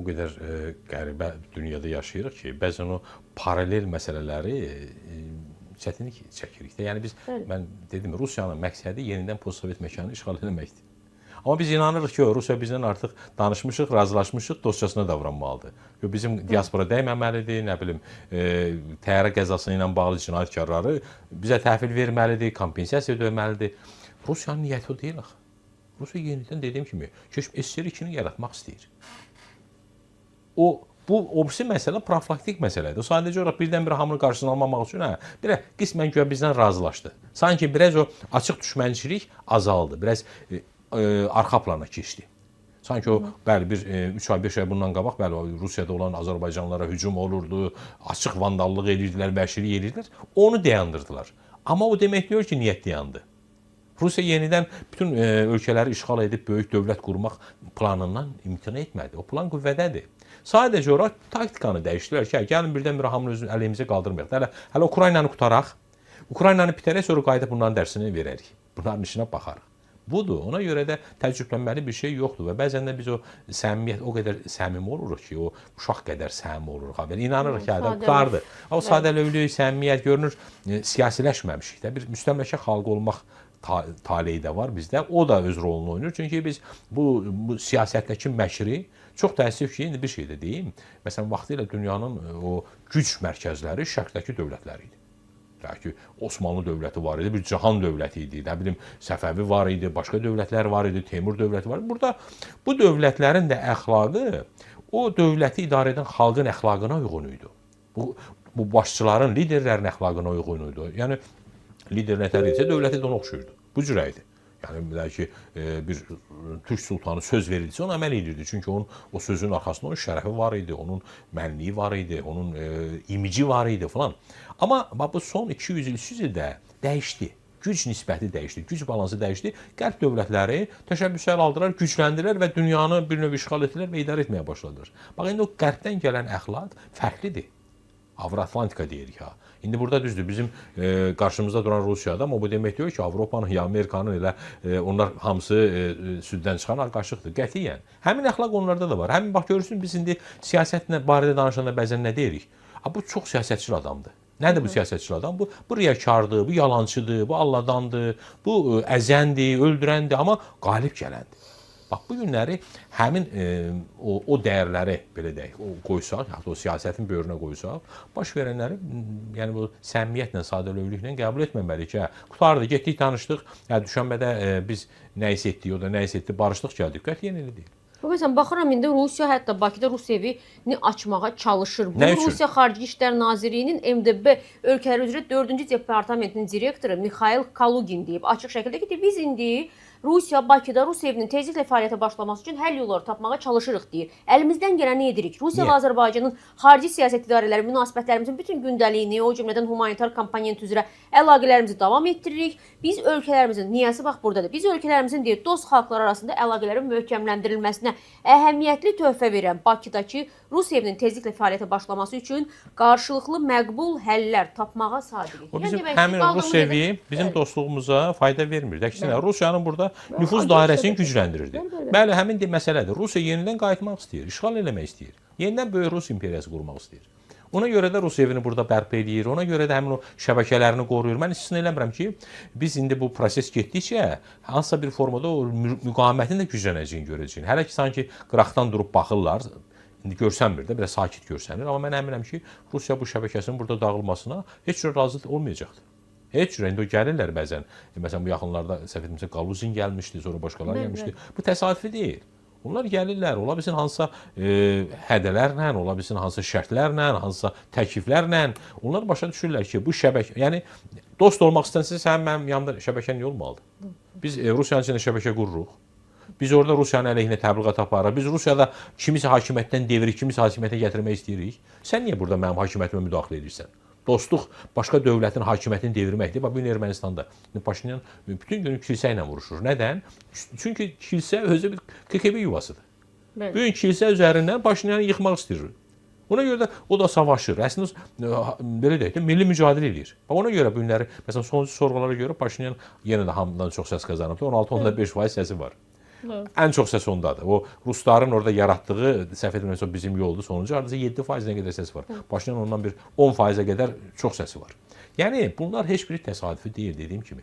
o qədər qəribə dünyada yaşayırıq ki, bəzən o paralel məsələləri çətinlik çəkirik də. Yəni biz, mən dedim, Rusiyanın məqsədi yenidən postsovet məkanı işğal etməkdir. Amma biz inanırıq ki, Rusiya bizdən artıq danışmışıq, razılaşmışıq, dostcasına davranmalıdır. Yo, bizim diaspora dəyməməlidir, nə bilim, təyyarə qəzası ilə bağlı cinayətkarları bizə təhvil verməlidir, kompensasiya ödəməlidir. Rusiyanın niyyəti o deyil axı. Rusiya yenidən dediyim kimi, SSR 2-ni yaratmaq istəyir. Bu o birisi məsələ profilaktik məsələdir. O sadəcə olaraq birdən-birə hamının qarşısını almamaq üçün, hə, bir qismən güya bizdən razılaşdı. Sanki biraz o açıq düşmənçilik azaldı, biraz arxa plana keçdi. Sanki o, bəli, bir 3 ay, 5 ay bundan qabaq, bəli, Rusiyada olan Azərbaycanlılara hücum olurdu, açıq vandallıq edirdilər, vəhşilik edirdilər. Onu dayandırdılar. Amma o demək deyil ki, niyyət dayandı. Rusiya yenidən bütün ölkələri işğal edib böyük dövlət qurmaq planından imtina etmədi. O plan qüvvədədir. Sadəcə olaraq taktikanı dəyişdilər ki, gəlin birdən-birə hamını özünü əleyhimizə qaldırmayaq. Hələ Ukraynanı qutaraq, Ukraynanı bitərək sonra qayıdıb bunların dərsini verərik. Bunların işinə baxarıq. Budur. Ona görə də təəccüblənməli bir şey yoxdur və bəzən də biz o səmimiyyət o qədər səmimi oluruq ki, o uşaq qədər səmimi oluruq. Ha, belə inanırıq ki, adam qurtardı. O sadəlövlük, səmimiyyət görünür, siyasiləşməmişik də. Bir müstəmləkə xalqı olmaq taleyi də var bizdə. O da öz rolunu oynayır. Çünki biz bu siyasətdəki məkri çox təəssüf ki, indi bir şey də deyim. Məsələn, vaxtilə dünyanın o güc mərkəzləri şərqdəki dövlətlər idi. Deyək ki, Osmanlı dövləti var idi, bir cahan dövləti idi, nə bilim, Səfəvi var idi, başqa dövlətlər var idi, Teymur dövləti var idi. Burada bu dövlətlərin də əxlaqı o dövləti idarə edən xalqın əxlaqına uyğun idi. Bu başçıların, liderlərin əxlaqına uyğun idi. Yəni lider nətər idisə, dövləti də ona oxşuyurdu. Bu cür idi. Yəni belə ki, bir türk sultanı söz verildisə, ona əməl edirdi. Çünki onun o sözün arxasında onun şərəfi var idi, onun mənliyi var idi, onun imici var idi falan. Amma bax bu son 200 il, 300 ildə dəyişdi. Güc nisbəti dəyişdi, güc balansı dəyişdi. Qərb dövlətləri təşəbbüslər aldılar, gücləndilər və dünyanı bir növ işğal etdilər və idarə etməyə başladılar. Bax indi o qərbdən gələn əxlaq fərqlidir. Avroatlantika deyirik ha. İndi burada düzdür, bizim qarşımızda duran Rusiyada, amma bu demək deyil ki, Avropanın ya Amerikanın elə onlar hamısı süddən çıxan ağ qaşıqdır. Qətiyyən. Həmin əxlaq onlarda da var. Həmin bax görürsün biz indi siyasətlə barədə danışanda bəzən nə deyirik? Ha, bu çox siyasətçil adamdır. Nədir bu siyasətçil adam? Bu riyakardır, bu yalançıdır, bu alladandır, bu əzəndir, öldürəndir, amma qalib gələndir. Bax bu günləri həmin o dəyərləri belə deyək, o qoysaq, hətta o siyasətin böyrünə qoysaq, baş verənləri yəni bu səmimiyyətlə, sadəlövlüklə qəbul etməməliyik ki, hə, qurtardı, getdik, danışdıq, hə, düşənbədə biz nə isə etdik, o da nə isə etdi, barışdıq, gəldik. Qətiyyən elə deyil. Bu məsələn, baxıram indi Rusiya hətta Bakıda Rus evini açmağa çalışır. Bunu Rusiya Xarici İşlər Nazirliyinin MDB ölkələri üzrə 4-cü departamentinin direktoru Mixail Kalugin deyib açıq şəkildə ki, biz indi Rusiya Bakıda Rus evinin tezliklə fəaliyyətə başlaması üçün həll yolları tapmağa çalışırıq deyir. Əlimizdən gələni edirik. Rusiya və Azərbaycanın xarici siyasət idarələri münasibətlərimizin bütün gündəliyini, o cümlədən humanitar komponent üzrə əlaqələrimizi davam etdiririk. Biz ölkələrimizin niyəsi bax burdadır. Biz ölkələrimizin deyir dost xalqlar arasında əlaqələrin möhkəmləndirilməsinə əhəmiyyətli töhfə verən Bakıdakı Rus evinin tezliklə fəaliyyətə başlaması üçün qarşılıqlı məqbul həllər tapmağa sadiqik. O bizim yəni, həmin Rus evi bizim dostluğumuza fayda vermir. Əksinə Rusiyanın burada nüfuz dairəsini gücləndirirdi. Bəli, həmin məsələdir. Rusiya yenidən qayıtmaq istəyir, işğal eləmək istəyir. Yenidən böyük Rus imperiyası qurmaq istəyir. Ona görə də Rus evini burada bərpa eləyir. Ona görə də həmin o şəbəkələrini qoruyur. Mən istisna eləmirəm ki, biz indi bu proses getdikcə hansısa bir formada o müqavimətin də güclənəcəyini görəcəyik. Hələ ki sanki qıraqdan durub baxırlar. İndi görsənmir də, biraz sakit görsənir. Amma mən əminəm ki, Rusiya bu şəbəkəsinin burada dağılmasına heç cür razı olmayacaqdır. Heç cür. İndi o gəlirlər bəzən. Məsələn, bu yaxınlarda səhv etmirəmsə Qaluzin gəlmişdi, sonra başqaları gəlmişdi. Bu təsadüfi deyil. Onlar gəlirlər, ola bilsin hansısa hədələrlə, ola bilsin hansısa şərtlərlə, hansısa təkliflərlə. Onlar başa düşürlər ki, bu şəbəkə, yəni dost olmaq istənsə sənin mənim yanımda şəbəkən niyə olmalıdır? Biz Rusiyanın içində şəbəkə qururuq. Biz orada Rusiyanın əleyhinə təbliğat aparırıq. Biz Rusiyada kimisə hakimiyyətdən devirik, kimisə hakimiyyətə gətirmək istəyirik. Sən niyə burada mənim hakimiyyətimə müdaxilə edirsən? Dostluq başqa dövlətin hakimiyyətini devirməkdir. Bax, bu gün Ermənistanda. İndi Paşinyan bütün günü kilsə ilə vuruşur. Nədən? Çünki kilsə özü bir KGB yuvasıdır. Bəli. Bu gün kilsə üzərindən Paşinyanı yıxmaq istəyir. Ona görə də o da savaşır. Əslində belə deyək də milli mücadilə eləyir. Bax ona görə bu günləri məsələn sonuncu sorğulara görə Paşinyan yenə də hamıdan çox səs qazanıbdır. 16.5% səsi var. Ən çox səs ondadır. O rusların orada yaratdığı, səhv etmirəmsə, Bizim yoldur sonuncu, hardasa 7%-nə qədər səs var. Paşinyan ondan bir 10%-ə qədər çox səsi var. Yəni bunlar heç biri təsadüfi deyil dediyim kimi.